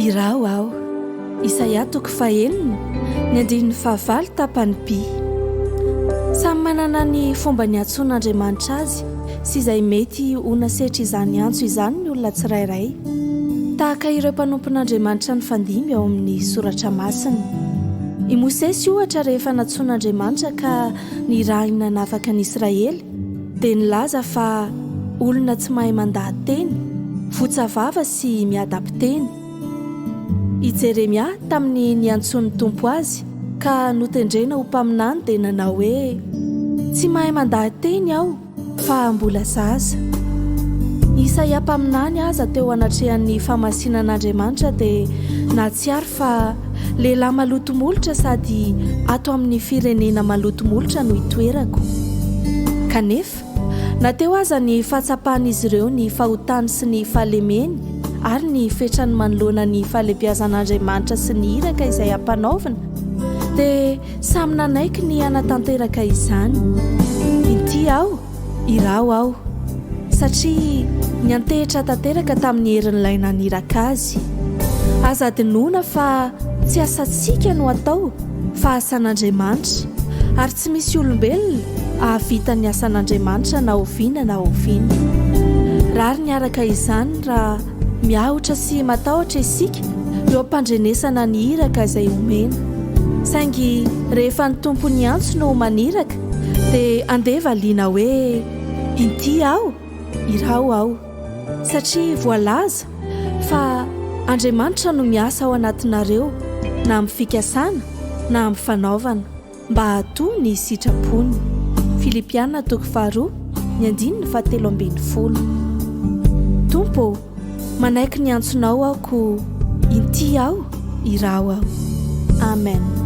Iraho aho. Isaia toko fahenina, ny andininy fahavalo tapany B. Samy manana ny fomba niantsoan'Andriamanitra azy sy izay mety ho nasetry izany antso izany ny olona tsirairay, tahaka ireo mpanompon'Andriamanitra nifandimby ao amin'ny Soratra Masina. I Mosesy, ohatra, rehefa nantsoin'Andriamanitra ka nirahiny nanafaka ny Israely, dia nilaza fa olona tsy mahay mandaha-teny, votsa vava sy miadam-piteny. I Jeremia, tamin'ny niantsoan'ny Tompo azy ka notendrena ho mpaminany dia nanao hoe, Tsy mahay mandaha-teny aho fa mbola zaza. I Isaia mpaminany aza teo anatrehan'ny fahamasinan'Andriamanitra dia nahatsiaro fa lehilahy maloto molotra sady ato amin'ny firenena maloto molotra no itoerako. Kanefa, na teo aza ny fahatsapan'izy ireo ny fahotany sy ny fahalemeny ary ny fetrany manoloana ny fahalebiazan'Andriamanitra sy ny iraka izay ampanaovina, dia samy nanaiky ny hanatanteraka izany. Inty aho! Iraho aho, satria niantehitra tanteraka tamin'ny herin'ilay naniraka azy. Aza adinoina fa tsy asantsika no atao fa asan'Andriamanitra, ary tsy misy olombelona hahavita ny asan'Andriamanitra na oviana na oviana. Rariny araka izany raha miahotra sy matahotra isika eo am-pandrenesana ny iraka izay omena. Saingy rehefa ny Tompo niantso no maniraka, Dia andeha valiana hoe, Inty aho, iraho aho. Satria voalaza fa Andriamanitra no miasa ao anatinareo na amin'ny fikasana na amin'ny fanaovana, mba hahatò ny sitrapony. Filipiana toko faharoa, ny andininy fahatelo ambin'ny folo. Tompo ô, manaiky ny antsonao aho koa inty aho, iraho aho. Amen.